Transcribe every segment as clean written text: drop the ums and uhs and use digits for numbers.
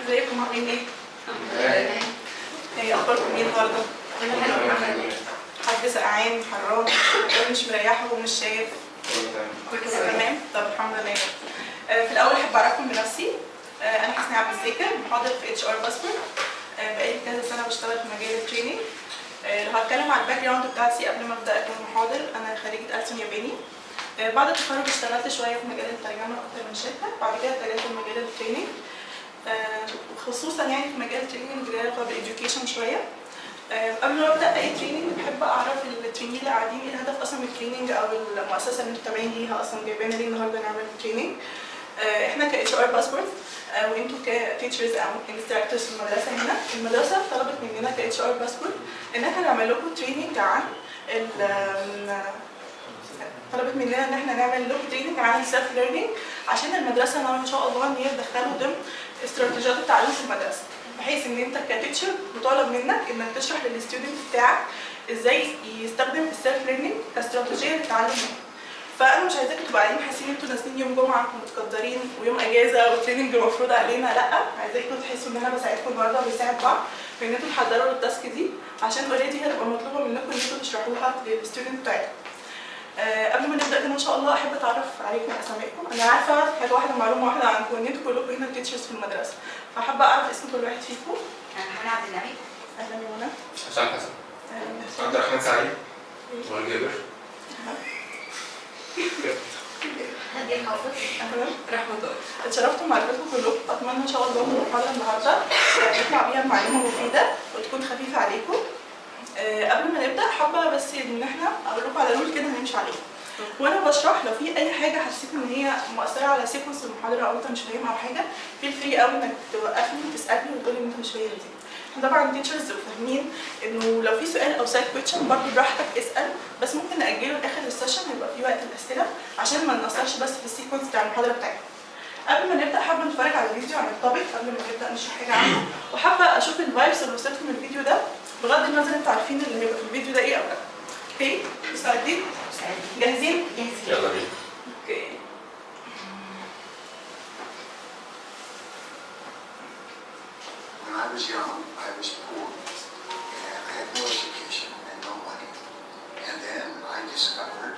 ازيكم عاملين ايه؟ ايه اخباركم ايه النهارده؟ كله حلو الحمد لله. حد سقعان حران مش مريحه ومش شايف؟ كله تمام؟ طب الحمد لله. في الاول احب اعرفكم بنفسي. انا حسني عبد الذاكر، محاضر في HR Passport. بقالي كذا سنة بشتغل في مجال ال training. لو هتكلم على ال background بتاعتي قبل ما ابدا اكون محاضر، انا خريجة ألسن ياباني. بعد التخرج اشتغلت شوية في مجال الترجمة اكتر من شركه، بعد كده اتجهت لمجال ال training، خصوصا يعني في مجال ال training اللي علاقة بال education شوية. قبل ما ابدا اي training بحب اعرف ال trainee اللي قاعدين ايه الهدف اصلا من ال training، او المؤسسة اللي انتوا تابعين ليها اصلا جايبانا ليه النهارده نعمل training. احنا ك HR Passport وانتوا ك teachers او instructors في المدرسة هنا، المدرسة طلبت مننا ك HR Passport ان احنا نعمل لكم training عن طلبت مننا ان احنا نعمل لكم training عن ال self learning، عشان المدرسة ناوية ان شاء الله ان هي تدخله ضمن استراتيجيات التعليم في المدرسه، بحيث ان انت ك teacher مطالب منك انك تشرح لل student بتاعك ازاي يستخدم ال self learning كاستراتيجيه للتعلم منه. فانا مش عايزاكم تبقوا قاعدين حاسين ان انتوا نازلين يوم جمعه ومتقدرين ويوم اجازه و training المفروض علينا، لا، عايزاكم تحسوا ان انا بساعدكم النهارده وبنساعد بعض في ان انتوا تحضروا ال task دي، عشان already هتبقى مطلوبه منكم ان انتوا تشرحوها لل student بتاعتكم. قبل ما نبدا كده ان شاء الله احب اتعرف عليكم اساميكم. انا عارفه حاجة واحده، معلومة واحدة عنكم، ان انتوا كلكم هنا teachers في المدرسه، فحابه اعرف اسم كل واحد فيكم. انا منى عبد النبي. اهلا يا منى. حسام حسن. اهلا. عبد الرحمن سعيد. مروان جابر. هادية الحافظ. اهلا. رحمة الله. اتشرفت بمعرفتكم كلكم. اتمنى ان شاء الله من المحاضرة النهارده نطلع بيها معلومة مفيدة وتكون خفيفة عليكم. قبل ما نبدا حابة بس ان احنا اقول لكم على rule كده هنمشي عليه. وانا بشرح لو في اي حاجة حسيت ان هي مؤثرة على sequence المحاضرة او انت مش فاهمها او حاجه، feel free قوي انك توقفني وتسالني وتقولي ان انت مش فاهم دي. احنا طبعا teachers وفاهمين انه لو في سؤال او side question برضه براحتك اسال، بس ممكن ناجله لاخر ال session، هيبقى في وقت الاسئلة عشان ما نقصرش بس في ال sequence بتاع المحاضرة بتاعتنا. قبل ما نبدا حابة نتفرج على فيديو عن ال topic قبل ما نبدا نشرح حاجة عنه، وحابة اشوف ال vibes اللي وصلت من الفيديو ده، بغض النظر انتوا عارفين اللي هيبقى في الفيديو ده ايه او لا. okay، مستعدين؟ جاهزين؟ جاهزين. يلا بينا. okay. When I was young, I was poor, and I had no education and no money. And then I discovered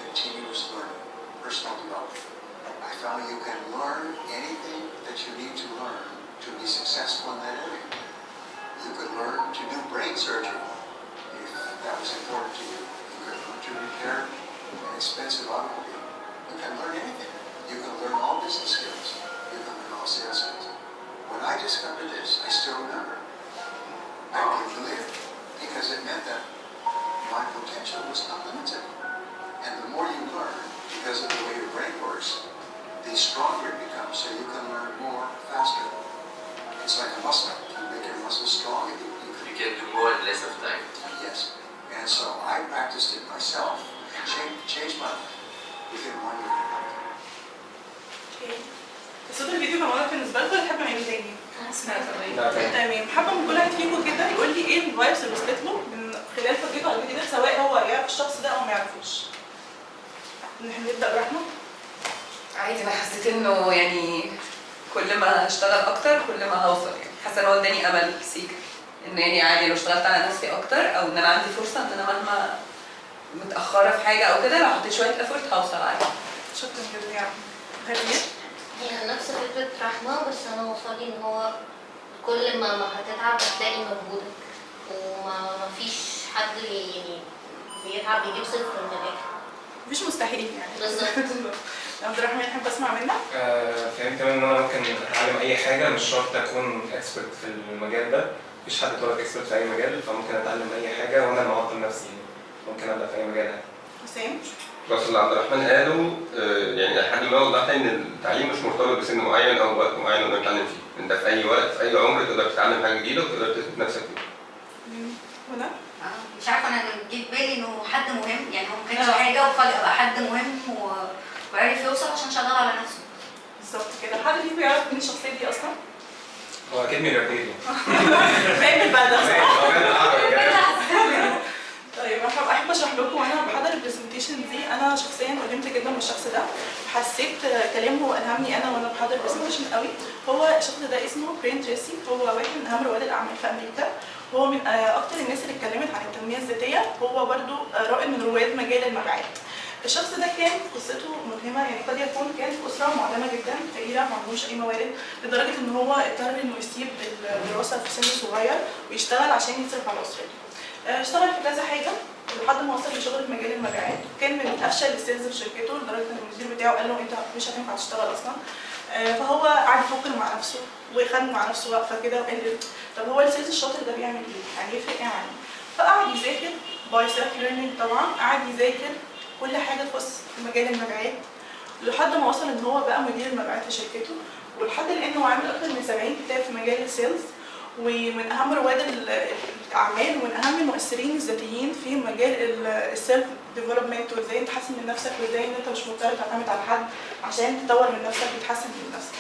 continuous learning, personal development. I found you can learn anything that you need to learn to be successful in that area. You could learn to do brain surgery if that was important to you. You could learn to repair an expensive automobile. You can learn anything. You can learn all business skills. You can learn all sales skills. When I discovered this, I still remember. I couldn't believe it because it meant that my potential was unlimited. And the more you learn, because of the way your brain works, the stronger it becomes, so you can learn more faster. It's like a muscle. You make your muscles strong, you can You can do more in less of time. Yes. And so I practiced it myself and changed my life within 1 year. okay. صوت الفيديو كان واضح بالنسبة لكم ولا تحبوا نعيده تاني؟ لا تمام. تمام. حابة من كل واحد فيكم كده يقول لي ايه ال vibes اللي وصلت له من خلال فرجته على الفيديو ده، سواء هو يعرف الشخص ده او ما يعرفوش. احنا نبدا برحمه. عادي، انا حسيت انه يعني كل ما هشتغل اكتر كل ما هوصل، يعني حاسه ان هو اداني امل سيكا انه يعني عادي لو اشتغلت على نفسي اكتر، او ان انا عندي فرصة ان انا مهما متاخرة في حاجة او كده، لو حطيت شوية effort هوصل عادي. شكرا جدا يا عم غالية. هي نفس فكرة رحمة، بس أنا وصلي إن هو كل ما هتتعب هتلاقي مجهودك، وما ما فيش حد يعني بيتعب بيجيب صفر من الآخر. مفيش مستحيل يعني. بالظبط. عبد الرحمن، احب اسمع منك. فهمت كمان ان انا ممكن اتعلم اي حاجه، مش شرط اكون expert في المجال ده، مفيش حد اتولد expert في اي مجال، فممكن اتعلم اي حاجة وانا معطل نفسي يعني. ممكن ابدا في اي مجال عادي. حسام. بس اللي عبد الرحمن قاله يعني لحد ما وضح لي ان التعليم مش مرتبط بسن معين او وقت معين نقدر نتعلم فيه، انت في اي وقت في اي عمر تقدر تتعلم حاجة جديدة وتقدر تثبت نفسك فيها. منى. مش عارفه، انا جه في بالي انه حد مهم، يعني هو ما كانش حاجة وفجاة بقى حد مهم وعرف يوصل عشان شغال على نفسه. بالظبط كده. حد فيكم يعرف مين الشخصية دي اصلا؟ هو اكيد ملياردير يعني. باين من البلد، صح؟ هو باين بالعربي كمان. طيب. انا احب اشرح لكم وانا بحضر ال presentation دي، انا شخصيا ألهمت جدا من الشخص ده، حسيت كلامه الهمني انا وانا بحضر ال presentation قوي. هو الشخص ده اسمه براين تريسي، هو واحد من اهم رواد الاعمال في امريكا، هو من اكتر الناس اللي اتكلمت عن التنمية الذاتية، هو برده رائد من رواد مجال المبيعات. الشخص ده كان قصته ملهمة، يعني قد يكون كان في اسره معدمه جدا، فقيرة، ما عندهمش اي موارد، لدرجة ان هو اضطر انه يسيب الدراسة في سن صغير ويشتغل عشان يصرف على اسرته. اشتغل في كذا حاجة لحد ما وصل لشغل في مجال المبيعات، كان من افشل ال sales في شركته لدرجة ان المدير بتاعه قال له انت مش هتنفع تشتغل اصلا. فهو قعد يفكر مع نفسه وخد مع نفسه وقفه كده وقال طب هو ال sales الشاطر ده بيعمل ايه؟ يعني يفرق ايه عني؟ فقعد يذاكر by self learning طبعا، قعد يذاكر كل حاجة تخص مجال المبيعات لحد ما وصل ان هو بقى مدير المبيعات في شركته، ولحد الان هو عامل اكتر من 70 كتاب في مجال ال sales، ومن اهم رواد الاعمال ومن اهم المؤثرين الذاتيين في مجال ال self development، وازاي تحسن من نفسك وازاي ان انت مش مضطر تعتمد على حد عشان تطور من نفسك وتحسن من نفسك.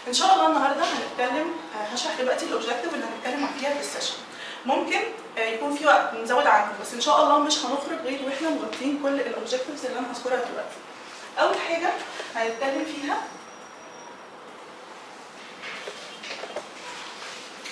ان شاء الله النهارده هنتكلم، هشرح دلوقتي ال objective اللي هنتكلم فيها في ال session. ممكن يكون في وقت نزود عنه، بس ان شاء الله مش هنخرج غير واحنا مغطين كل ال objectives اللي انا هذكرها دلوقتي. اول حاجة هنتكلم فيها،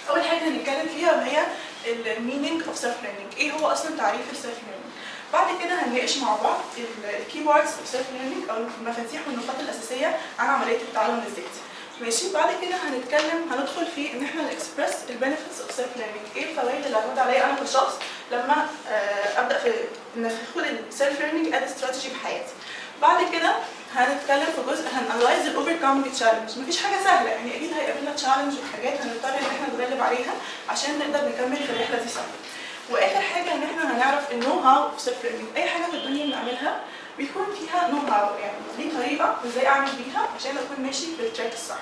اول حاجة هنتكلم فيها وهي ال meaning of self learning، ايه هو اصلا تعريف ال self learning. بعد كده هنناقش مع بعض ال key words of self learning او المفاتيح والنقاط الاساسية عن عملية التعلم الذاتي. ماشي. بعد كده هنتكلم، هندخل في ان احنا ن express ال benefits of self learning، ايه الفوائد اللي هتعود عليا انا كشخص لما ابدا في ان اخد ال self learning as strategy في حياتي. بعد كده هنتكلم في جزء هن analyze ال overcoming challenge. مفيش حاجة سهلة، يعني اكيد هيقابلنا challenge وحاجات هنضطر ان احنا نتغلب عليها عشان نقدر نكمل في الرحلة دي سوا. واخر حاجة ان احنا هنعرف ال know how of self learning. اي حاجة في الدنيا بنعملها بيكون فيها know how، يعني ليه طريقه وازاي اعمل بيها عشان اكون ماشي بال track الصح.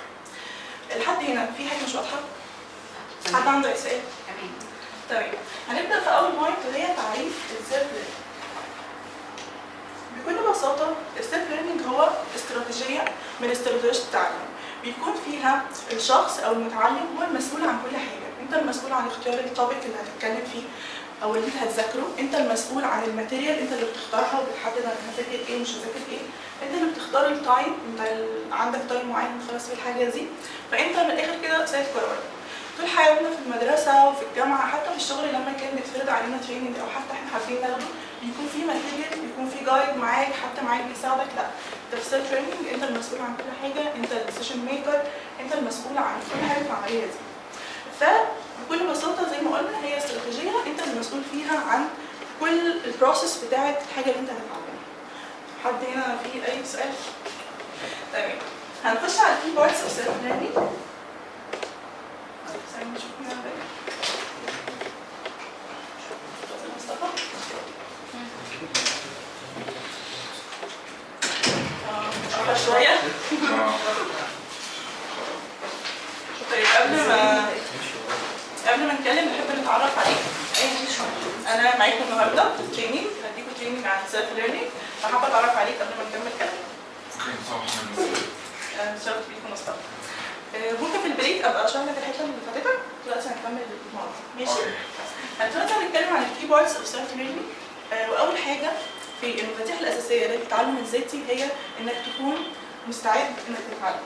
لحد هنا في حاجة مش واضحة؟ حد عنده اي سؤال؟ تمام. تمام. هنبدا في اول point وهي تعريف ال self learning. بكل بساطة ال self learning هو استراتيجية من استراتيجيات التعلم، بيكون فيها الشخص او المتعلم هو المسؤول عن كل حاجة. انت المسؤول عن اختيار ال topic اللي هتتكلم فيه او اللي انت هتذاكره، انت المسؤول عن ال material، انت اللي بتختارها وبتحدد انا هذاكر ايه ومش هذاكر ايه، انت اللي بتختار ال time، انت عندك time معين تخلص فيه الحاجة دي، فانت من الاخر كده سيد قرارك. طول حياتنا في المدرسة وفي الجامعة حتى في الشغل لما كان بيتفرض علينا training او حتى احنا حابين ناخده بيكون في material، بيكون في guide معاك، حتى معاك بيساعدك. لا، انت في self learning انت المسؤول عن كل حاجة، انت ال decision maker، انت المسؤول عن كل حاجة في العملية دي. فبكل بساطة زي ما قلنا هي استراتيجية انت المسؤول فيها عن كل ال process بتاعه الحاجة اللي انت هتتعلمها. حد هنا في اي سؤال؟ تمام. هنخش على ال key parts of self learning. نشوف مين عندك. مصطفى. شوية. طيب قبل ما نتكلم نحب نتعرف عليك. انا معاكم النهارده في ال training، هديكم training عن ال self learning، فحابه اتعرف عليك قبل ما نكمل كلام. اتشرفت بيكم مصطفى. ممكن في ال break ابقى اشرح لك الحتة اللي فاتتك، دلوقتي هنكمل الموضوع. ماشي؟ دلوقتي هنتكلم عن ال key parts of self learning. واول حاجة في المفاتيح الاساسية للتعلم الذاتي هي انك تكون مستعد انك تتعلم.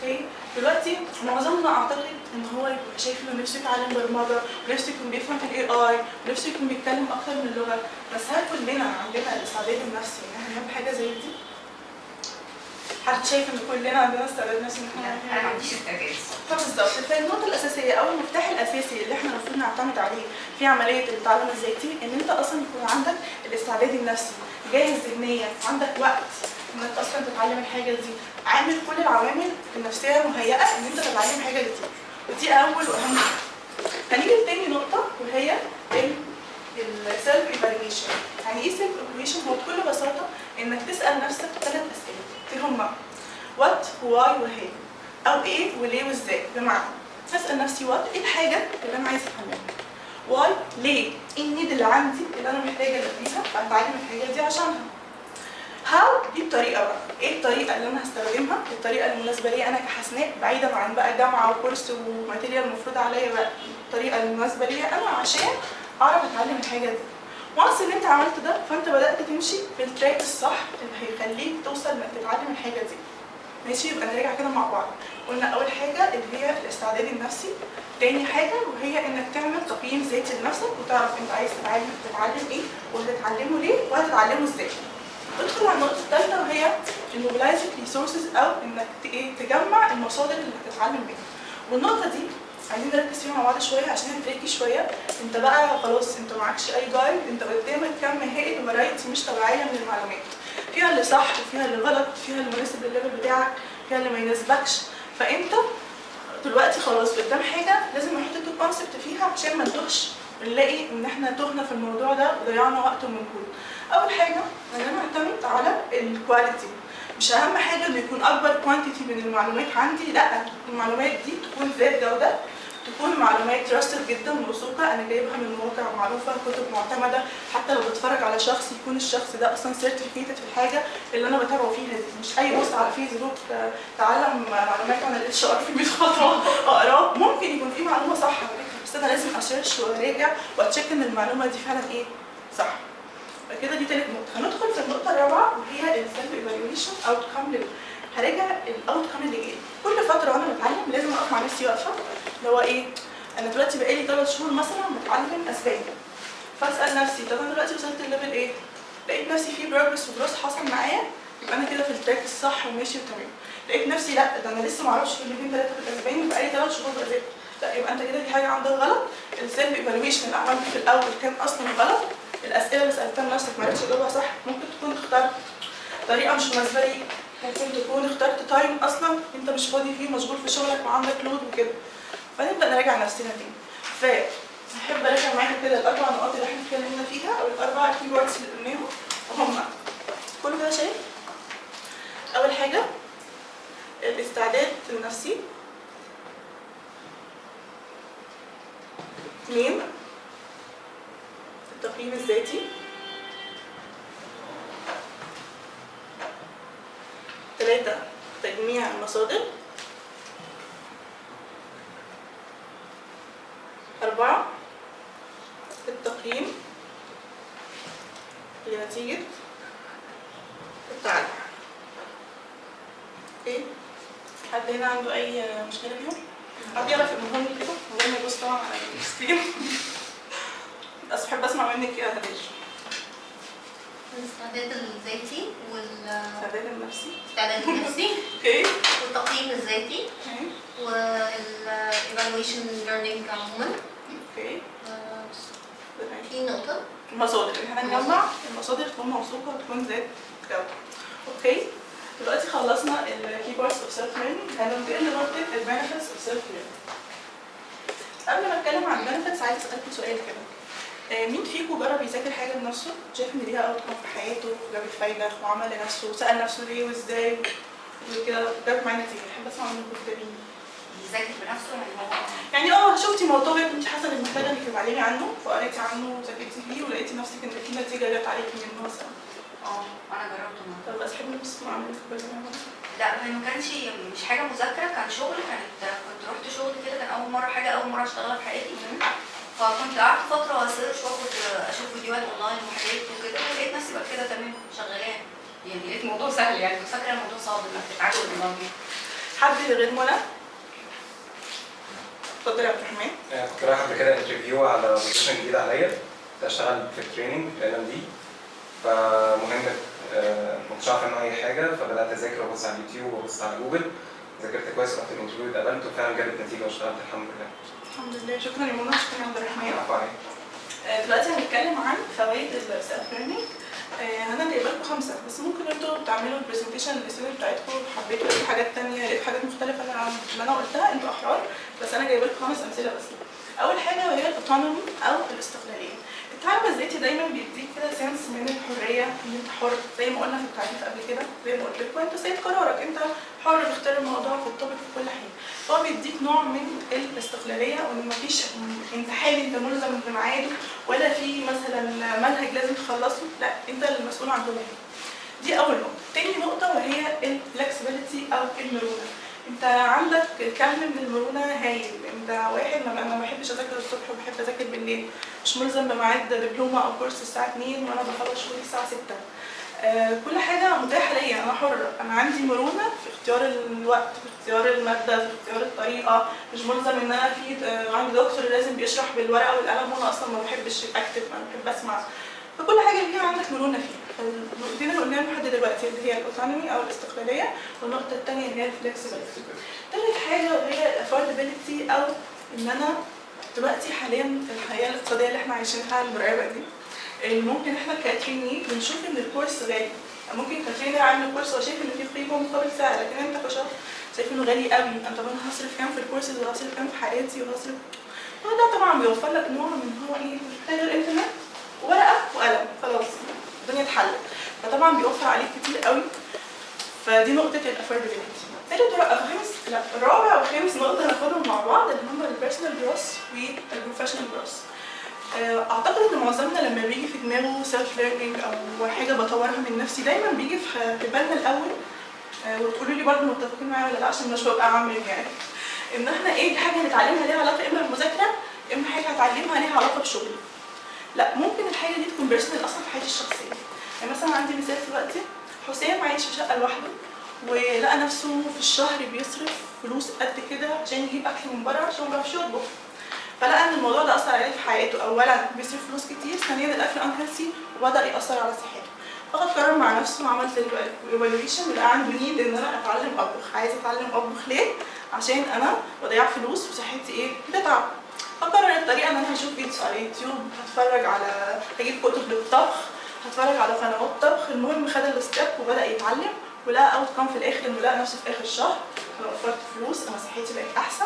okay؟ دلوقتي معظمنا اعتقد ان هو يبقى شايف انه نفسه يتعلم برمجة، ونفسه يكون بيفهم في ال AI، ونفسه يكون بيتكلم اكتر من لغة، بس هل كلنا عندنا الاستعداد النفسي ان احنا نعمل حاجة زي دي؟ حد شايف ان كلنا عندنا استعداد نفسي ان احنا نعمل؟ انا ما عنديش استعداد. فبالظبط، فالنقطه الاساسية او المفتاح الاساسي اللي احنا المفروض نعتمد عليه في عملية التعلم الذاتي ان انت اصلا يكون عندك الاستعداد النفسي، جاهز ذهنيا، عندك وقت انك اصلا تتعلم الحاجة دي، عامل كل العوامل النفسية مهيئة ان انت تتعلم حاجة جديدة، ودي اول واهم حاجة. هنيجي لتاني نقطة وهي ال self evaluation. يعني ايه self evaluation؟ هو بكل بساطة انك تسال نفسك 3 اسئلة اللي هما what why و how، او ايه وليه وازاي. بمعنى هسال نفسي what، ايه الحاجة اللي انا عايزه اتعلمها؟ why، ليه؟ ايه ال need اللي عندي اللي انا محتاجه البيها فاتعلم الحاجة دي عشانها؟ how، دي الطريقة بقى، ايه الطريقة اللي انا هستخدمها؟ الطريقة المناسبة ليا انا كحسناء، بعيدا عن بقى جامعه وكورس و material المفروض عليا، بقى الطريقة المناسبة ليا انا عشان اعرف اتعلم الحاجة دي. once ان انت عملت ده، فانت بدات تمشي في ال track الصح اللي هيخليك توصل انك تتعلم الحاجة دي. ماشي؟ يبقى نراجع كده مع بعض. قلنا اول حاجة اللي هي الاستعداد النفسي، تاني حاجة وهي انك تعمل تقييم ذاتي لنفسك وتعرف انت عايز تتعلم ايه، وهتتعلمه ليه، وهتتعلمه ازاي. ادخل على النقطة الثالثة وهي ال mobilizing resources، او انك ايه تجمع المصادر اللي هتتعلم بيها. والنقطة دي عايزين نركز فيها مع بعض شوية عشان tricky شوية. انت بقى خلاص انت معكش اي guide، انت قدامك كم هائل و variety مش طبيعية من المعلومات، فيها اللي صح وفيها اللي غلط، فيها اللي مناسب للل level بتاعك، فيها اللي ما يناسبكش. فانت دلوقتي خلاص قدام حاجة لازم نحط ال concept فيها عشان ما نتوهش ونلاقي ان احنا تهنا في الموضوع ده وضيعنا وقت ومجهود. اول حاجة ان انا اعتمد على ال quality. مش اهم حاجة انه يكون اكبر quantity من المعلومات عندي، لا، المعلومات دي تكون ذات جوده، تكون معلومات trusted جدا، موثوقة، انا جايبها من مواقع معروفة، كتب معتمدة. حتى لو بتفرج على شخص يكون الشخص ده اصلا certificated في الحاجة اللي انا بتابعه فيها دي، مش اي post على فيسبوك تعلم معلومات عن ال HR في 100 خطوة اقراه. ممكن يكون في معلومة صح على فكرة، بس انا لازم ا search واراجع وا check ان المعلومة دي فعلا ايه صح. فكده دي تالت نقطة. هندخل في النقطة الرابعة وهي ال self evaluation outcome. هراجع ال outcome اللي جاي. كل فترة وانا بتعلم لازم اقف مع نفسي واقفة، اللي هو ايه، انا دلوقتي بقالي 3 شهور مثلا بتعلم اسباني، فاسال نفسي طب انا دلوقتي وصلت ل level ايه؟ لقيت نفسي في progress و growth حصل معايا، يبقى انا كده في ال track الصح وماشي وتمام. لقيت نفسي لا ده انا لسه ما اعرفش كلمتين 3 في الاسباني وبقالي 3 شهور بذاكر، لا يبقى انت كده في حاجة عندك غلط. ال self evaluation اللي عملته في الاول كان اصلا غلط، الاسئلة اللي سالتها لنفسك ما عرفتش تجاوبها صح، ممكن تكون اخترت طريقه مش مناسبة ليك، ممكن تكون اخترت time اصلا انت مش فاضي فيه، مشغول في شغلك وعندك load وكده. فنبدا نراجع نفسنا تاني. فهحب اراجع معاكم كده الاربع نقاط اللي احنا اتكلمنا فيها، او الاربع key words اللي قلناهم، وهم كله كده شايف. اول حاجة الاستعداد النفسي، 2 التقييم الذاتي، 3 تجميع المصادر، 4 التقييم لنتيجة التعلم. ايه؟ حد هنا عنده أي مشكلة فيهم؟ حد يعرف المهم كده؟ من غير ما يبص طبعا على ال screen. بس بحب أسمع منك يا هدير. الاستعداد الذاتي والاستعداد النفسي. الاستعداد النفسي. okay. والتقييم الذاتي. وال evaluation learning عموما. okay. في نقطة المصادر، احنا هنجمع المصادر تكون موثوقة وتكون ذات جودة. okay. دلوقتي خلصنا ال key parts of self learning، هننتقل لنقطة ال benefits of self learning. قبل ما اتكلم عن ال benefits عايزة اسألكم سؤال كده. مين فيكم جرب يذاكر حاجة بنفسه؟ شايف ان ليها outcome في حياته، جابت فايده، وعمل لنفسه، سال نفسه ليه وازاي وكده، جابت معاه نتيجة؟ احب اسمع منكم كده. مين يذاكر بنفسه يعني هو يعني شفتي موضوع كنت حاسه انك محتاجه انك تتعلمي عنه، فقريتي عنه وذاكرتي فيه ولقيتي نفسك ان في نتيجة جت عليكي منه مثلا. انا جربته. طب بس احب اسمع منك بس. لا ما كانش مش حاجة مذاكرة، كان شغل، كنت رحت شغل كده، كان اول مرة حاجة، اول مرة اشتغلها في حياتي. فكنت قعدت فترة ا search واخد اشوف فيديوهات اونلاين وحاجات وكده، ولقيت نفسي بعد كده تمام شغالة يعني، لقيت الموضوع سهل يعني، كنت فاكره الموضوع صعب انك تتعلم اونلاين. حد غير منى؟ اتفضل يا عبد الرحمن. كنت رايح قبل كده interview على position جديد عليا، كنت اشتغل في ال training في LMD، فمهم ما كنتش عارف عنه اي حاجة، فبدات اذاكر وابص على اليوتيوب وابص على جوجل، ذاكرت كويس ورحت ال interview اتقبلت وفعلا جابت نتيجة واشتغلت الحمد لله. الحمد لله. شكرا يا منى، شكرا يا عبد الرحمن. دلوقتي هنتكلم عن فوائد ال self learning. انا جايبه لكم 5 بس، ممكن انتوا تعملوا ال presentation لل student بتاعتكم، حبيتوا تقولوا حاجات ثانية، لقيتوا حاجات مختلفة عن اللي انا قلتها، انتوا احرار، بس انا جايبه لكم 5 امثلة بس. اول حاجة وهي ال autonomy او الاستقلالية. التعلم الذاتي دايما بيديك كده sense من الحرية، ان انت حر زي ما قلنا في التعريف قبل كده، زي ما قلت لكم انت سيد قرارك، انت حر تختار الموضوع في ال topic في كل حاجة. فهو بيديك نوع من الاستقلالية، وان مفيش امتحان انت ملزم بميعاده، ولا في مثلا منهج لازم تخلصه، لا انت المسؤول عن كل حاجة. دي اول نقطة. تاني نقطة وهي ال flexibility او المرونة. انت عندك كم من المرونة هايل، انت واحد انا ما بحبش اذاكر الصبح وبحب اذاكر بالليل، بالليل، مش ملزم بميعاد دبلومه او كورس الساعة 2 وانا بخلص شغلي الساعة 6. كل حاجة متاحة ليا، انا حره، انا عندي مرونة في اختيار الوقت، في اختيار المادة، في اختيار الطريقة. مش ملزم ان انا في عندي دكتور لازم بيشرح بالورقة والقلم وانا اصلا ما بحبش اكتب، انا بحب اسمع. فكل حاجة فيها عندك مرونة فيها. النقطتين اللي قلناهم لحد دلوقتي اللي هي ال autonomy او الاستقلالية، والنقطة الثانية اللي هي ال flexibility. ثالث حاجة وهي ال affordability، او ان انا دلوقتي حاليا الحياة الاقتصادية اللي احنا عايشينها المرعبة دي، اللي ممكن احنا ك trainee بنشوف ان الكورس غالي. ممكن ك trainer عامل كورس هو شايف ان فيه قيمة مقابل سعر، لكن انت كشخص شايف انه غالي قوي. انا طب انا هصرف كام في الكورس ده، وهصرف كام في حياتي، وهصرف. فده طبعا بيوفر لك نوع من هو ايه، مش محتاج غير انترنت ورقة وقلم، خلاص الدنيا اتحلت. فطبعا بيوفر عليك كتير قوي. فدي نقطة ال affordability. ثالث خامس لا رابع وخامس نقطة هناخدهم مع بعض اللي هم ال personal growth وال professional growth. اعتقد ان معظمنا لما بيجي في دماغه self learning او حاجة بطورها من نفسي، دايما بيجي في بالنا الاول، وتقولوا لي برضه متفقين معايا ولا لا عشان مش ببقى عامل يعني، ان احنا ايه حاجة هنتعلمها ليها علاقة اما بالمذاكره، اما حاجة هتعلمها ليها علاقة بشغلي. لا، ممكن الحاجة دي تكون personal اصلا في حياتي الشخصية. يعني مثلا عندي مثال دلوقتي، حسام عايش في شقه لوحده، ولقى نفسه في الشهر بيصرف فلوس قد كده عشان يجيب اكل من بره عشان ما بيعرفش يطبخ. فلقى ان الموضوع ده اثر عليه في حياته، اولا بيصرف فلوس كتير، ثانيا الاكل unhealthy وبدا ياثر على صحته. فخد قرار مع نفسه وعمل evaluation، ولقى عنده need ان انا اتعلم اطبخ. عايز اتعلم اطبخ ليه؟ عشان انا بضيع فلوس وصحتي ايه بتتعب. فقرر الطريقة ان انا هشوف videos على يوتيوب، هتفرج على، هجيب كتب للطبخ، هتفرج على قنوات طبخ. المهم خد ال step وبدا يتعلم، ولقى outcome في الاخر انه لقى نفسه في اخر الشهر انا وفرت فلوس، انا صحتي بقت احسن.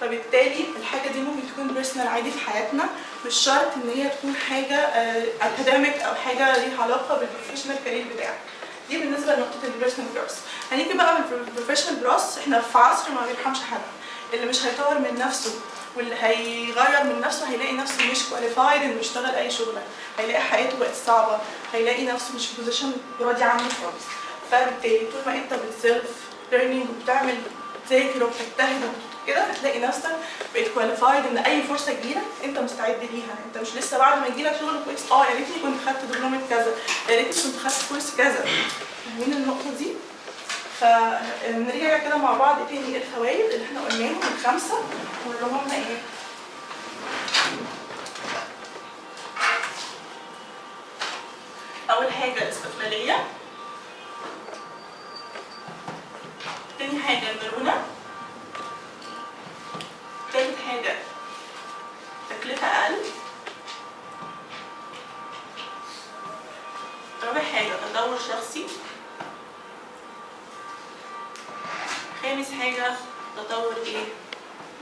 فبالتالي الحاجة دي ممكن تكون personal عادي في حياتنا، مش شرط ان هي تكون حاجة academic او حاجة ليها علاقة بال professional career بتاعك. دي بالنسبة لنقطة ال personal growth. هنيجي بقى من ال professional growth، احنا في عصر ما بيرحمش حد. اللي مش هيطور من نفسه واللي هيغير من نفسه هيلاقي نفسه مش qualified انه يشتغل اي شغله، هيلاقي حياته بقت صعبة، هيلاقي نفسه مش في position راضي عنه خالص. فبالتالي طول ما انت بت self learning وبتعمل تذاكر وبتجتهد كده، هتلاقي نفسك بقيت qualified ان اي فرصة تجيلك انت مستعد ليها. انت مش لسه بعد ما يجيلك شغل كويس يا ريتني كنت خدت دبلومه كذا، يا ريتني كنت خدت كورس كذا. فاهمين النقطة دي؟ فنرجع كده مع بعض تاني الفوائد اللي احنا قلناهم الخمسة، واللي هم ايه؟ اول حاجة الاستقلالية، تاني حاجة المرونة، تالت حاجة تكلفة اقل، رابع حاجة تطور شخصي، خامس حاجة تطور ايه؟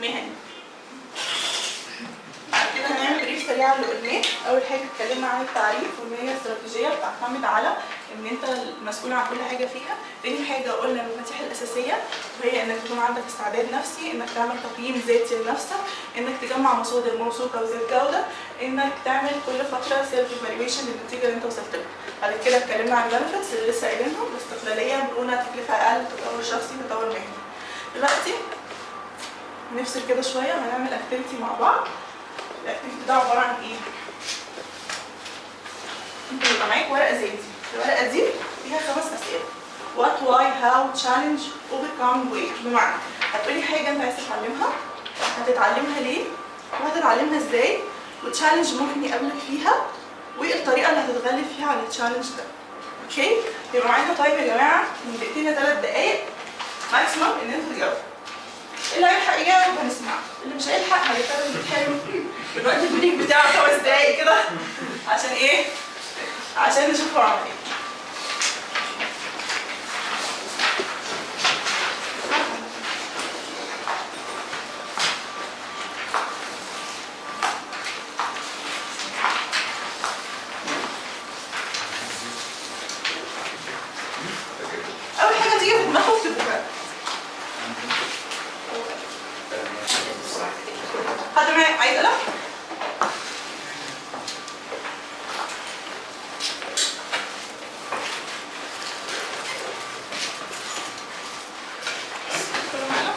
مهني. بعد كده هنعمل brief سريع اللي قلناه. أول حاجة اتكلمنا عن التعريف وإن هي استراتيجية بتعتمد على إن أنت المسؤول عن كل حاجة فيها. تاني حاجة قلنا المفاتيح الأساسية، وهي إنك تكون عندك استعداد نفسي، إنك تعمل تقييم ذاتي لنفسك، إنك تجمع مصادر موثوقة وذات جودة، إنك تعمل كل فترة self evaluation للنتيجة اللي أنت وصلت لها. بعد كده اتكلمنا عن ال benefits اللي لسه قايلينهم، الاستقلالية، مرونة، تكلفة أقل، تطور شخصي، تطور مهني. دلوقتي نفصل كده شوية وهنعمل activity مع بعض. ال activity ده عبارة عن ايه؟ انت بيبقى معاك ورقة زي دي، الورقة دي فيها 5 اسئلة. what, why, how, challenge, overcome, way. بمعنى هتقولي حاجة انت عايز تتعلمها، هتتعلمها ليه، وهتتعلمها ازاي، و challenge ممكن يقابلك فيها، والطريقة اللي هتتغلب فيها على ال challenge ده. okay؟ يبقى معانا time يا جماعة من دقيقتين ل3 دقايق maximum ان انتوا تجاوبوا. اللي هيلحق يجاوب هنسمعه، اللي مش هيلحق هيضطر يتحرم من وقت ال break بتاعه 5 دقايق كده، عشان ايه؟ عشان نشوف هو عمل ايه. أول حاجة تيجي في دماغكم اكتبوها. حد معايا عايز قلم؟ كله معانا؟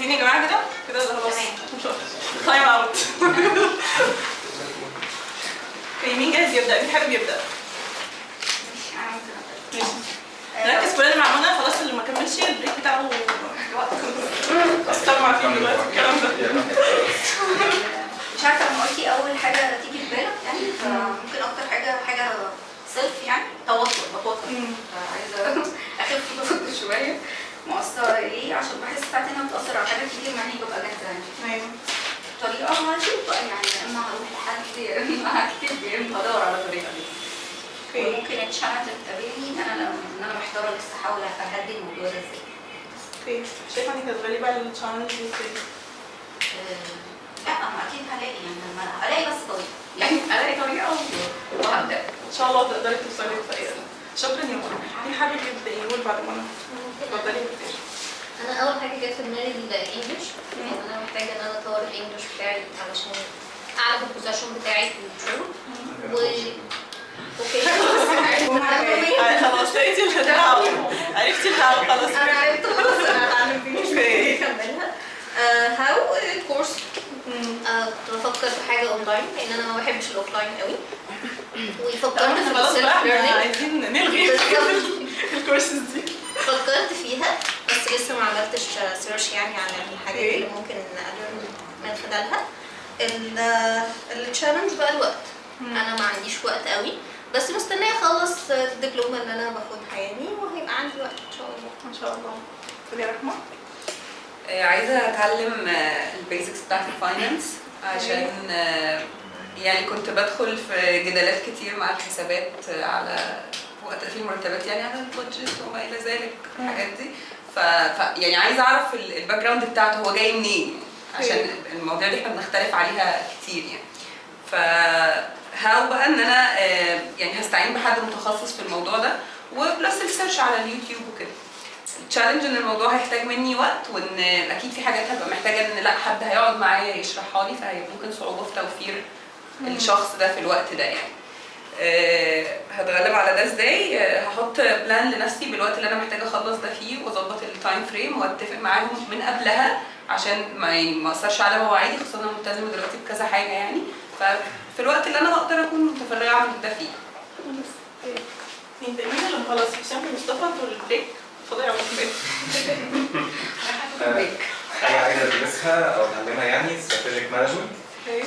جاهزين يا جماعة كده؟ كده خلاص time out. okay، مين جاهز يبدا؟ مين حابب يبدا؟ ماشي، انا ممكن ابدا. ماشي، نركز كلنا مع منى. خلاص، اللي ما كملش ال break بتاعه الوقت استمع فيه دلوقتي الكلام ده. مش عارفه، لما قلتي اول حاجة تيجي في بالك يعني، فممكن اكتر حاجة self يعني توتر، بتوتر، عايزه اخف توتر شويه. مؤثرة ليه؟ عشان بحس ساعات انها بتاثر على حاجات كتير مع اني ببقى جاهزة يعني. طريقه هشوف بقى يعني، يا اما هروح لحد يا اما هكتب يا اما هدور على طريقه دي. وممكن ال challenge اللي بتقابلني ان انا محتارة لسه، احاول اهدي الموضوع ده ازاي. okay، شايفه انك هتغلبي على ال challenge دي ازاي؟ لا، ما اكيد هلاقي يعني، لما الاقي بس طريقه يعني، الاقي طريقه وهبدا. ان شاء الله تقدري توصلي للطريقة دي. شكرا يا منى. مين حابب يبدا يقول بعد منى؟ اتفضلي يا بتاع. انا اول حاجة جت في دماغي ال English. انا محتاجه ان انا اطور ال English بتاعي علشان اعلى في ال position بتاعي في الشغل و okay. خلاص، لقيتي ال how، عرفتي ال how خلاص. انا عرفت خلاص، انا هتعلم English اكملها. how course، كنت بفكر في حاجة اونلاين لان انا ما بحبش ال offline قوي، وفكرت في خلاص ال self بقى احنا learning. عايزين نلغي الكورسز دي. فكرت فيها بس لسه ما عملتش search يعني على الحاجات اللي ممكن أ learn من خلالها. ال challenge بقى الوقت، انا ما عنديش وقت قوي، بس مستنيه اخلص الدبلومه اللي انا باخدها يعني، وهيبقى عندي وقت ان شاء الله. ان شاء الله. اتفضلي يا رحمه. عايزه اتعلم ال basics بتاعت ال finance عشان يعني كنت بدخل في جدالات كتير مع الحسابات على وقت تقفيل المرتبات، يعني على ال budget وما الى ذلك، الحاجات دي. ف يعني عايزه اعرف ال background بتاعته هو جاي منين يعني، عشان المواضيع دي احنا بنختلف عليها كتير يعني. ف how بقى ان انا يعني هستعين بحد متخصص في الموضوع ده و plus ال search على اليوتيوب وكده. ال challenge ان الموضوع هيحتاج مني وقت، وان اكيد في حاجات هبقى محتاجه ان لا حد هيقعد معايا يشرحها لي، فهيبقى ممكن صعوبة في توفير الشخص ده في الوقت ده يعني. هتغلب على ده ازاي؟ هحط plan لنفسي بالوقت اللي انا محتاجه اخلص ده فيه، واظبط ال time frame، واتفق معاهم من قبلها عشان ما يعني ما اثرش على مواعيدي، خصوصا انا ملتزمة دلوقتي بكذا حاجة يعني، ففي الوقت اللي انا هقدر اكون متفرغه اعمل ده فيه. خلاص، okay. مين ده؟ مين اللي مخلص؟ هشام ومصطفى، انتوا ال break. اتفضلي يا عبد الرحمن. حاجة عايزة أدرسها أو أتعلمها يعني strategic management.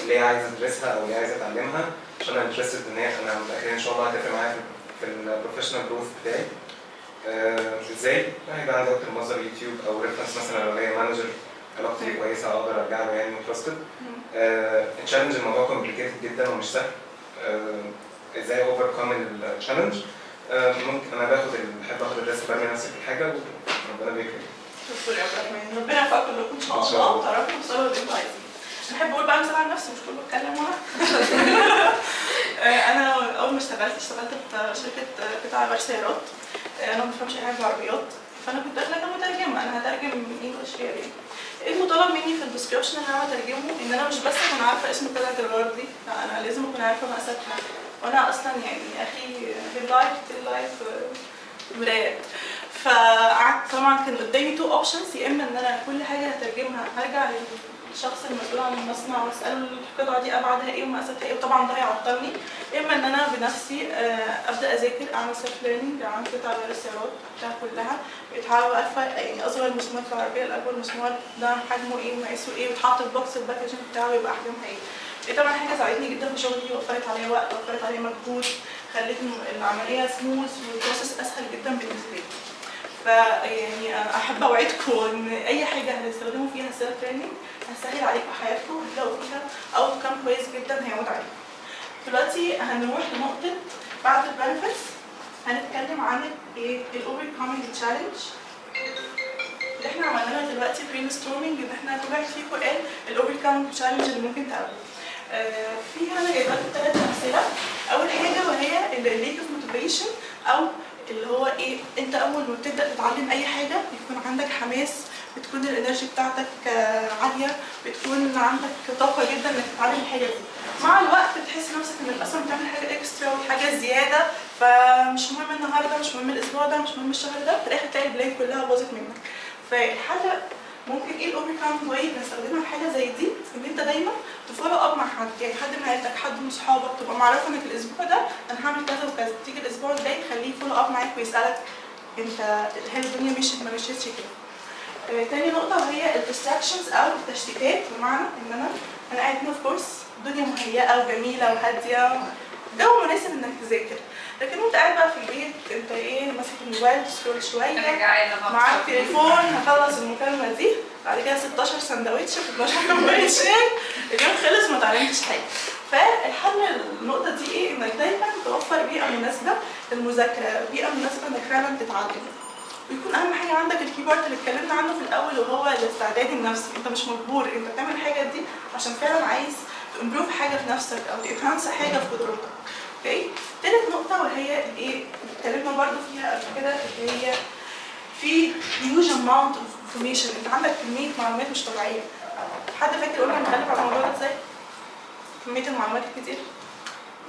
ليه عايزة أدرسها أو ليه عايزة أتعلمها؟ عشان أنا interested إن هي، أنا متأكد إن شاء الله هتفرق معايا في ال professional growth بتاعي. إزاي؟ هيبقى عندي أكتر مصدر، يوتيوب أو reference مثلا، لو ليا manager علاقتي بيه كويسة أقدر أرجع له يعني trusted. ال challenge، الموضوع complicated جدا ومش سهل. ازاي overcome ال challenge؟ ممكن انا بحب اخد ال risk، برمي نفسي في الحاجة وربنا بيكرم. شكرا يا عبد الرحمن، ربنا يوفقكم كلكم ان شاء إن شاء الله الله. وتعرفوا توصلوا اللي انتوا عايزينه. بحب اقول بقى مثال عن نفسي، مش كله بتكلم وانا. انا اول ما اشتغلت، اشتغلت في شركة قطع غيار سيارات. انا ما بفهمش اي حاجة في العربيات، فانا كنت داخله كمترجمه، انا هترجم English يعني. ايه المطالب مني في ال description اللي انا بترجمه؟ ان انا مش بس اكون عارفه اسم قطعه الغيار دي، لا، انا لازم اكون عارفه مقاساتها، وانا اصلا يعني اخي headlight tail light مرايات. فقعدت طبعا كان قدامي two options: يا اما ان انا كل حاجة هترجمها هرجع للشخص المسؤول عن المصنع واساله القطعة دي ابعادها ايه ومقاساتها ايه، وطبعا ده هيعطلني، يا اما ان انا بنفسي ابدا اذاكر، اعمل self learning عن قطع غيار السيارات بتاع كلها. بقيت عارفه يعني اصغر مسمار في العربية لاكبر مسمار ده حجمه ايه ومقاسه ايه، ويتحط في box ال packaging بتاعه يبقى احجامها ايه. دي طبعا حاجة ساعدتني جدا في شغلي، وفرت عليا وقت، وفرت عليا مجهود، خلت العملية smooth وال process اسهل جدا بالنسبة لي. فيعني احب اوعدكم ان اي حاجة هتستخدموا فيها self learning هتسهل عليكم حياتكم، وهتلاقوا فيها outcome كويس جدا هيعود عليكم. دلوقتي هنروح لنقطة بعد ال benefits، هنتكلم عن ايه؟ ال overcoming challenge اللي احنا عملنا لها دلوقتي brainstorming، ان احنا كل واحد فيكم قال ال overcoming challenge اللي ممكن تقابله. في انا جايبه لكم ثلاث امثله. اول حاجة وهي ال lack of motivation، او اللي هو ايه؟ انت اول ما بتبدا تتعلم اي حاجة بيكون عندك حماس، بتكون ال energy بتاعتك عاليه، بتكون عندك طاقة جدا انك تتعلم الحاجة دي. مع الوقت بتحس نفسك انك اصلا بتعمل حاجة extra وحاجه زياده، فمش مهم النهارده، مش مهم الاسبوع ده، مش مهم الشهر ده. في الاخر تلاقي ال plan كلها باظت منك. فالحل ممكن ايه ال overcome way نستخدمها في حاجة زي دي؟ ان انت دايما ت follow up مع حد، يعني حد من عيلتك، حد من صحابك، تبقى معرفة انك الاسبوع ده انا هعمل كذا وكذا، تيجي الاسبوع الجاي خليه follow up معاك ويسالك انت هل الدنيا مشيت ما مشيتش كده. تاني نقطة وهي ال distractions أو التشتيتات، بمعنى إن أنا قاعد هنا في كورس، الدنيا مهيئة وجميلة وهادية، جو مناسب إنك تذاكر، لكن وأنت قاعد بقى في البيت أنت إيه ماسك الموبايل ت scroll شوية، انا جعانة. معاك تليفون، هخلص المكالمة دي بعد كده 16 سندوتش في 12 كوباية شاي، اليوم خلص ما اتعلمتش حاجة. فالحل النقطة دي إيه؟ إنك دايما توفر بيئة مناسبة للمذاكرة، بيئة مناسبة إنك فعلا تتعلم. ويكون اهم حاجة عندك ال key part اللي اتكلمنا عنه في الاول وهو الاستعداد النفسي، انت مش مجبور، انت بتعمل الحاجة دي عشان فعلا عايز ت improve حاجة في نفسك او ت enhance حاجة في قدراتك. okay؟ تالت نقطة وهي الايه اللي اتكلمنا برضو فيها قبل كده، اللي هي في huge amount of information، انت عندك كمية معلومات مش طبيعية. حد فاكر قلنا نتغلب على الموضوع ده ازاي؟ كمية المعلومات الكتير.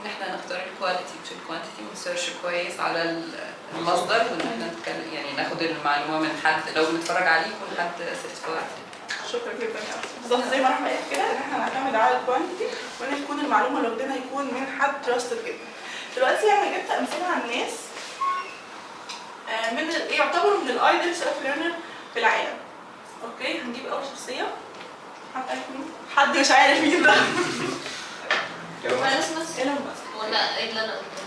ان احنا نختار ال quality مش ال quantity، ون search كويس على المصدر، وان احنا نتكلم يعني ناخد المعلومة من حد لو بنتفرج عليه يكون حد certified. شكرا جدا يا أستاذ. بالظبط زي ما رحمه قالت كده، ان احنا نعتمد على ال quantity وان يكون المعلومة اللي واخدينها يكون من حد trusted جدا. دلوقتي انا جبت امثلة عن ناس من يعتبروا من ال ideal self learner في العالم. okay، هنجيب اول شخصية. حد عارف مين؟ حد مش عارف مين ده؟ ايلون ماسك. ايلون ماسك. ولا ايه اللي انا قلته؟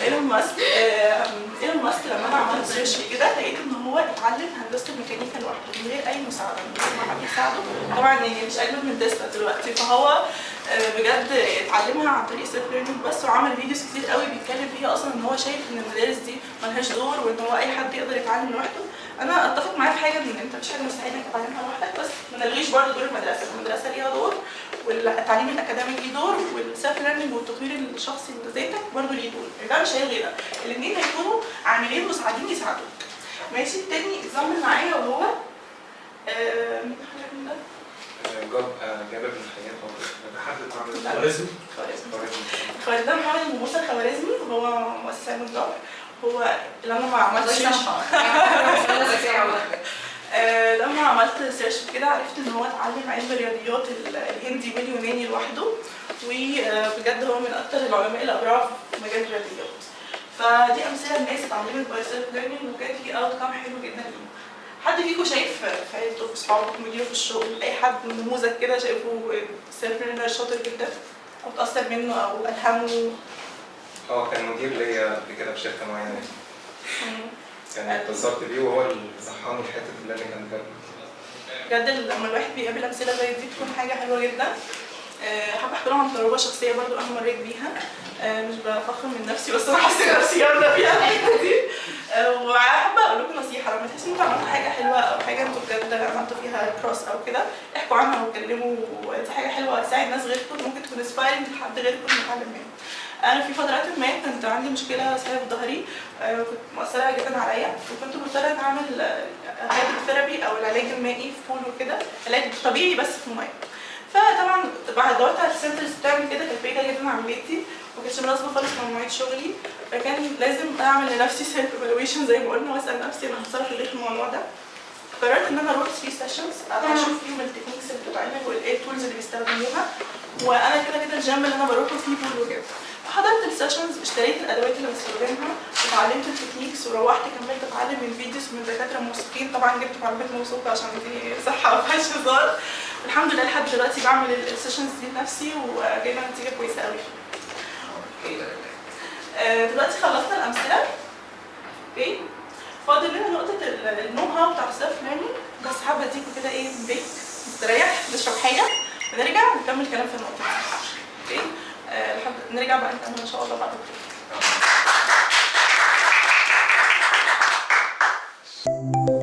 ايلون ماسك. ايلون ماسك لما انا عملت search كده لقيت ان هو اتعلم هندسة الميكانيكا لوحده من غير اي مساعدة، من غير ما حد يساعده، طبعا يعني مش اجمل من تسلا دلوقتي، فهو بجد اتعلمها عن طريق self learning بس، وعمل videos كتير قوي بيتكلم فيها اصلا ان هو شايف ان المدارس دي ملهاش دور وان هو اي حد يقدر يتعلم لوحده. انا اتفق معاه في حاجة، ان انت مش حاجة مستحيل انك تتعلمها لوحدك، بس ما نلغيش برضه دور المدرسة، المدرسة ليها دور، والتعليم الاكاديمي ليه دور، وال self learning والتطوير الشخصي لذاتك برضه ليه دور، ده مش هيلغي ده، الاثنين هيكونوا عاملين مساعدين يساعدوك. ماشي. تاني example معايا وهو مين ده؟ جابر بن حيان. لا. خوارزمي. خوارزمي. خوارزمي ده محمد بن موسى الخوارزمي، وهو مؤسس علم الجبر. هو لما عملت search لما عملت search كده عرفت ان هو اتعلم علم الرياضيات الهندي واليوناني لوحده، وبجد هو من اكتر العلماء الابرع في مجال الرياضيات. فدي امثلة لناس اتعلمت by self learning وكان في outcome حلو جدا ليهم. حد فيكم شايف في عيلته، في اصحابه، في مديره في الشغل، اي حد نموذج كده شايفه self learner شاطر جدا او اتاثر منه او الهمه؟ اه، كان مدير ليا قبل كده في شركة معينه، يعني اتأثرت بيه وهو اللي صحاني في حتة ال learning and development. بجد لما الواحد بيقابل امثلة زي دي بتكون حاجة حلوة جدا. حابة احكي لكم عن تجربه شخصية برضو انا مريت بيها، مش بفخر من نفسي بس انا حاسه نفسي جامدة فيها الحتة دي. وحابة اقول لكم نصيحة، لما تحسوا ان انتوا عملتوا حاجة حلوة او حاجة انتوا بجد عملتوا فيها progress او كده، احكوا عنها واتكلموا، ودي حاجة حلوة هتساعد ناس غيركم، ممكن تكون inspiring لحد غيركم يتعلم منه. انا في فترات ما كنت عندي مشكلة صحية في ظهري، كنت مؤثرة جدا عليا، وكنت مضطرة ان اعمل hydrotherapy او العلاج المائي في pool وكده، علاج طبيعي بس في المية. فطبعا بعد دورت على ال centers بتعمل كده، كانت بعيدة جدا عن بيتي، ما كانتش مناسبة خالص مع مواعيد شغلي، فكان لازم اعمل لنفسي self evaluation زي ما قلنا، واسال نفسي انا هتصرف ليه في الموضوع ده. قررت ان انا اروح 3 sessions اشوف فيهم ال techniques اللي بتتعمل والايه ال tools اللي بيستخدموها، وانا كده كده الجيم اللي انا بروحه فيه pool وكده. فحضرت ال sessions، اشتريت الادوات اللي بستخدمها وتعلمت ال techniques، وروحت كملت اتعلم من videos من دكاترة موثوقين، طبعا جبت معلومات موثوقة عشان دي صحة ما فيهاش هزار. الحمد لله لحد دلوقتي بعمل ال sessions دي لنفسي وجايبه نتيجة كويسة قوي فيها. okay، دلوقتي خلصنا الامثلة. okay، فاضل لنا نقطة ال know how بتاع ال self learning، بس حابة اديكم كده ايه break نستريح نشرب حاجة ونرجع نكمل كلام في النقطة دي. okay، لحد نرجع بقى نكمل ان شاء الله بعد ال break.